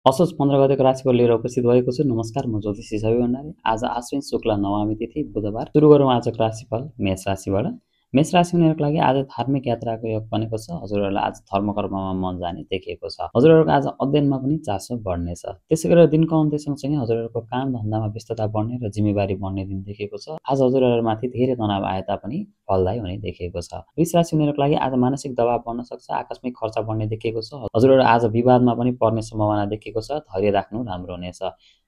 असोज 15 गतेको राशिफल लिएर उपस्थित भएको छु। नमस्कार, म ज्योतिषी छवि भण्डारी। आज आश्विन शुक्ल नवमी तिथि बुधबार। सुरु गरौँ आजको राशिफल मेष राशिबाट। मेष राशि हुनेहरूको लागि आज धार्मिक यात्राको योग बनेको छ। हजुरहरूलाई आज धर्मकर्ममा मन जाने देखिएको छ। हजुरहरूको आज अध्ययनमा पनि चासो बढ्नेछ। त्यसै गरेर दिनको अन्त्य सँगसँगै हजुरहरूको काम धन्दामा व्यस्तता बढ्ने र जिम्मेवारी बढ्ने दिन देखिएको छ। आज हजुरहरूमाथि धेरै तनाव आए तापनि फलदायी हुने देखिएको छ। वृष राशि हुनेहरूको लागि आज मानसिक दबाव बढ्न सक्छ। आकस्मिक खर्च बढ्ने देखिएको छ। हजुरहरू आज विवादमा पनि पर्ने सम्भावना देखिएको छ। धैर्य राख्नु राम्रो हुनेछ।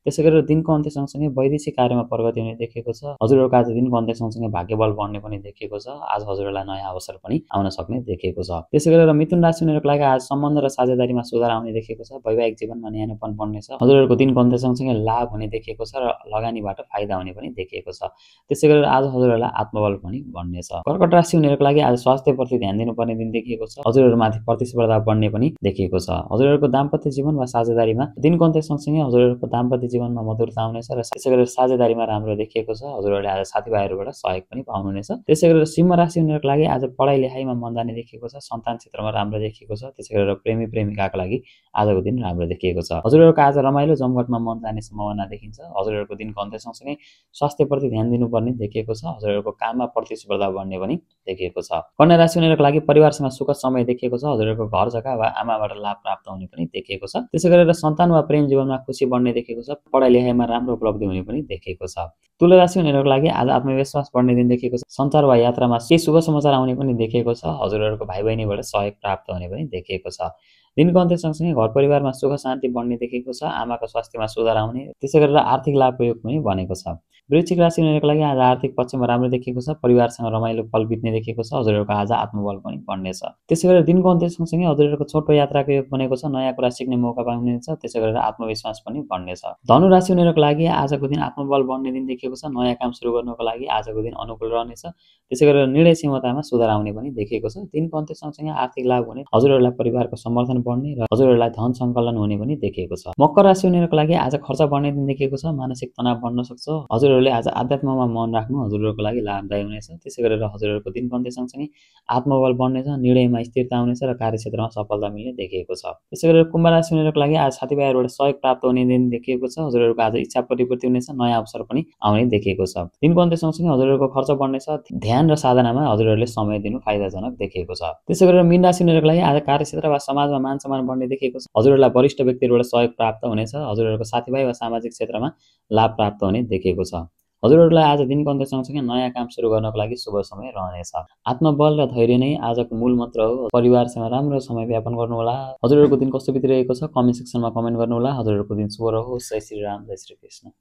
त्यसै गरेर दिनको अन्त्य सँगसँगै वैदेशिक कार्यमा प्रगति हुने देखिएको छ। हजुरहरूको आज दिनको अन्त्य सँगसँगै भाग्यबल बढ्ने पनि देखिएको छ। आज हजुरहरूलाई नयाँ अवसर पनि आउन सक्ने देखिएको छ। त्यसै गरेर मिथुन राशि हुनेहरूको लागि आज सम्बन्ध र साझेदारीमा सुधार आउने देखिएको छ। वैवाहिक जीवनमा न्यानोपन बढ्नेछ। हजुरहरूको दिनको अन्त्य सँगसँगै लाभ हुने देखिएको छ र लगानीबाट फाइदा हुने पनि देखिएको छ। त्यसै गरेर आज हजुरहरूलाई आत्मबल पनि बढ्नेछ। कर्कट राशि हुनेहरूको लागि आज स्वास्थ्यप्रति ध्यान दिनुपर्ने दिन देखिएको छ। हजुरहरूमाथि प्रतिस्पर्धा बढ्ने पनि देखिएको छ। हजुरहरूको दाम्पत्य जीवन वा साझेदारीमा दिनको अन्त्य सँगसँगै हजुरहरूको दाम्पत्य जीवनमा मधुरता आउनेछ र त्यसै गरेर साझेदारीमा राम्रो देखिएको छ। हजुरहरूले आज साथीभाइहरूबाट सहयोग पनि पाउनुहुनेछ। त्यसै गरेर सिंह राशि हुनेहरूको लागि आज पढाइ लेखाइमा मन जाने देखिएको छ। सन्तान क्षेत्रमा राम्रो देखिएको छ। त्यसै गरेर प्रेमी प्रेमिकाका लागि आजको दिन राम्रो देखिएको छ। हजुरहरूको आज रमाइलो जमघटमा मन जाने सम्भावना देखिन्छ। हजुरहरूको दिनको अन्त्य सँगसँगै स्वास्थ्यप्रति ध्यान दिनुपर्ने देखिएको छ। हजुरहरूको काममा प्रतिस्पर्धा बढ्ने पनि देखिएको छ। कन्या राशि हुनेहरूको लागि परिवारसँग सुखद समय देखिएको छ। हजुरहरूको घर जग्गा वा आमाबाट लाभ प्राप्त हुने पनि देखिएको छ। त्यसै गरेर सन्तान वा प्रेम जीवनमा खुसी बढ्ने देखिएको छ। पढाइ लेखाइमा राम्रो उपलब्धि हुने पनि देखिएको छ। तुला राशि हुनेहरूको लागि आज आत्मविश्वास बढ्ने दिन देखिएको छ। सञ्चार वा यात्रामा केही शुभ समाचार आउने पनि देखिएको छ। हजुरहरूको भाइ बहिनीबाट सहयोग प्राप्त हुने पनि देखिएको छ। दिनको अन्त्य सँगसँगै घर परिवारमा सुख शान्ति बढ्ने देखिएको छ। आमाको स्वास्थ्यमा सुधार आउने, त्यसै गरेर आर्थिक लाभको योग पनि बनेको छ। वृश्चिक राशि हुनेहरूको लागि आज आर्थिक पक्षमा राम्रो देखिएको छ। परिवारसँग रमाइलो पल बित्ने देखिएको छ। हजुरहरूको आज आत्मबल पनि बढ्नेछ। त्यसै गरेर दिनको अन्त्य सँगसँगै हजुरहरूको छोटो यात्राको योग बनेको छ। नयाँ कुरा सिक्ने मौका पाउनुहुनेछ। त्यसै गरेर आत्मविश्वास पनि बढ्नेछ। धनु राशि हुनेहरूको लागि आजको दिन आत्मबल बढ्ने दिन देखिएको छ। नयाँ काम सुरु गर्नको लागि आजको दिन अनुकूल रहनेछ। त्यसै गरेर निर्णय क्षमतामा सुधार आउने पनि देखिएको छ। दिनको अन्त्य सँगसँगै आर्थिक लाभ हुने, हजुरहरूलाई परिवारको समर्थन बढ्ने र हजुरहरूलाई धन सङ्कलन हुने पनि देखिएको छ। मकर राशि हुनेहरूको लागि आज खर्च बढ्ने दिन देखिएको छ। मानसिक तनाव बढ्न सक्छ। हजुरहरूले आज आध्यात्ममा मन राख्नु हजुरहरूको लागि लाभदायी हुनेछ। त्यसै गरेर हजुरहरूको दिनको अन्त्य सँगसँगै आत्मबल बढ्नेछ, निर्णयमा स्थिरता आउनेछ र कार्यक्षेत्रमा सफलता मिल्ने देखिएको छ। त्यसै गरेर कुम्भ राशि हुनेहरूको लागि आज साथीभाइहरूबाट सहयोग प्राप्त हुने दिन देखिएको छ। हजुरहरूको आज इच्छा परिपूर्ति हुनेछ। नयाँ अवसर पनि आउने देखिएको छ। दिनको अन्त्य सँगसँगै हजुरहरूको खर्च बढ्नेछ। ध्यान र साधनामा हजुरहरूले समय दिनु फाइदाजनक देखिएको छ। त्यसै गरेर मीन राशि हुनेहरूको लागि आज कार्यक्षेत्र वा समाजमा मान सम्मान बढ्ने देखिएको छ। हजुरहरूलाई वरिष्ठ व्यक्तिहरूबाट सहयोग प्राप्त हुनेछ। हजुरहरूको साथीभाइ वा सामाजिक क्षेत्रमा लाभ प्राप्त हुने देखिएको छ। हजुरहरूलाई आज दिनको अन्त्य सँगसँगै नयाँ काम सुरु गर्नको लागि शुभ समय रहनेछ। आत्मबल र धैर्य नै आजको मूल मन्त्र हो। परिवारसँग राम्रो समय व्यापन गर्नुहोला। हजुरहरूको दिन कस्तो बितिरहेको छ कमेन्ट सेक्सनमा कमेन्ट गर्नुहोला। हजुरहरूको दिन शुभ रहोस्। जय श्री राम, जय श्री कृष्ण।